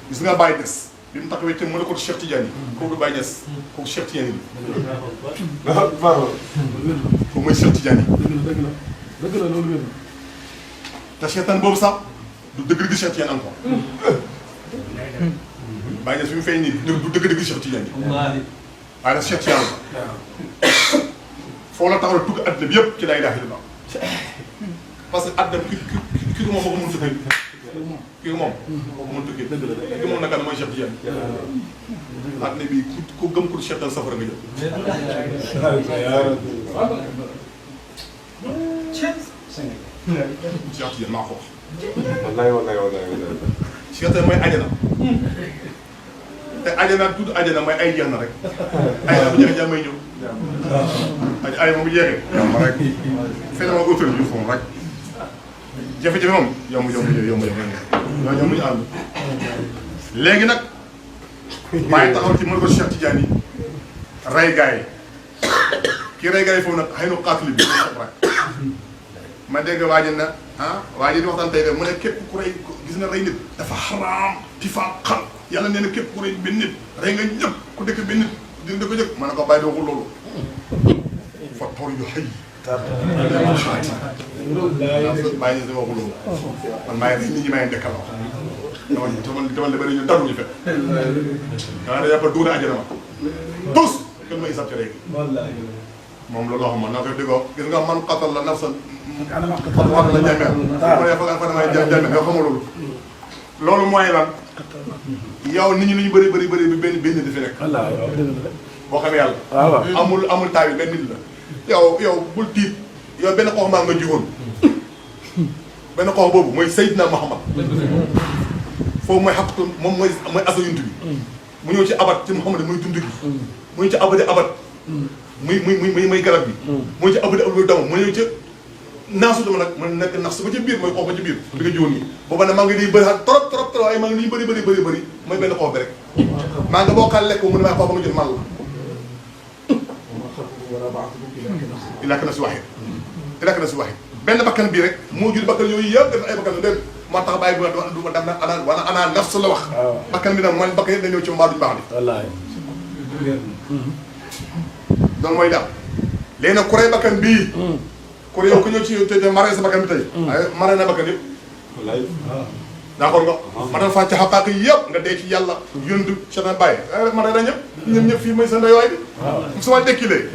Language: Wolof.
gis nga Baye Niass bi mu taxawee te mën a ko Cheikh Tidiane kooku du Baye Niass kooku Cheikh Tidiane bi kooku mooy Cheikh Tidiane dëgg la loolu wér te seetaan boobu sax du dëgg-dëgg Cheikh Tidiane encore Baye Niass bi mu feeñ nii du dëgg-dëgg Cheikh Tidiane waaye nag Cheikh Tidiane foo la taxaw tukki àddina bi yëpp ci laa ilaaha illallaah parce que àddina ki ko moom moo ko mën tukki ki ko moom moo ko mën tukki ki moom naka mooy Cheikh Tidiane àddina bi ku gëm ko Cheikh Tidiane safara nga jël Cheikh Tidiane maa ko wax wallaay. Cheikh Tidiane mooy ajana te ajana tudd ajana mooy ay jeex na rek ajana bu jeexee jàmm may ñëw ay moom bu jeexee yomb rek fenn ma autorité yu foom rek jafe-jafe moom yomb ñu ànd léegi nag maa ngi taxaw ci mën ko Cheikh Tidiane yi rey gars yi kii rey gars yi foofu nag xëy na xaatuli bi ma dégg waa ji na waa ji di waxtaan tey de mu ne képp ku rey gis nga rey nit dafa xaraam ti faa xal yàlla nee na képp ku rey benn nit rey nga ñëpp ku dëkk benn nit dina ko jëkk ma ne ko bàyyi di waxul loolu fa toor yu xëy bàyyi ñu si waxul loolu man maa ngi nit ñi may dekkal wax dama le bëri ñu daruñu fekk daa da yàppa duuna ajana ma tous kenn may sab ci rek moom loolu xam man naa koy déggoo gis nga man xatal la nafsan war la jameel ma ne fa damay jameel nga xamul loolu mooy lan yow nit ñi lu ñu bëri bi benn di fi nekk boo xamee yàlla amul taay bi benn nit la yow bul tiit yow benn xoox maa nga jiwoon benn xoox boobu mooy Seydina Muhammad foofu mooy xaqtu moom mooy asa yunt bi mu ñëw ci abat ci Muhammad muy dund gi mu ñëw ci abadi abat muy garab bi mu ñëw ci abadi abat muy dama mu ñëw ci naasu dama nag man nekk nax su ba ci biir mooy xoox ba ci biir bi nga jiwoon nii booba nag maa ngi di bëri trop waaye maa ngi liy bëri mooy benn xoox bi rek maa nga boo xaal lekk mu ne maay xoox ba nga jël man la ilaka na si waxee benn bakkan bii rek moo jur bakkan yooyu yëpp def ay bakkan yu dégg moo tax bàyyi bu du def na ana nafs la wax bakkan bi nag mooy bakkan yëpp dañoo ci mbaa duñu baax ni loolu mooy daal léegi nag ku rey bakkan bii ku yow ku ñëw ci te maree sa bakkan bi tey waaye maree na bakkan yëpp d'accord nga ma dal fàcc xaqaaq yi yëpp nga dee ci yàlla yëndu seetaan bàyyi maree na ñëpp fii mooy sa ndeyowaay bi su ma dekkilee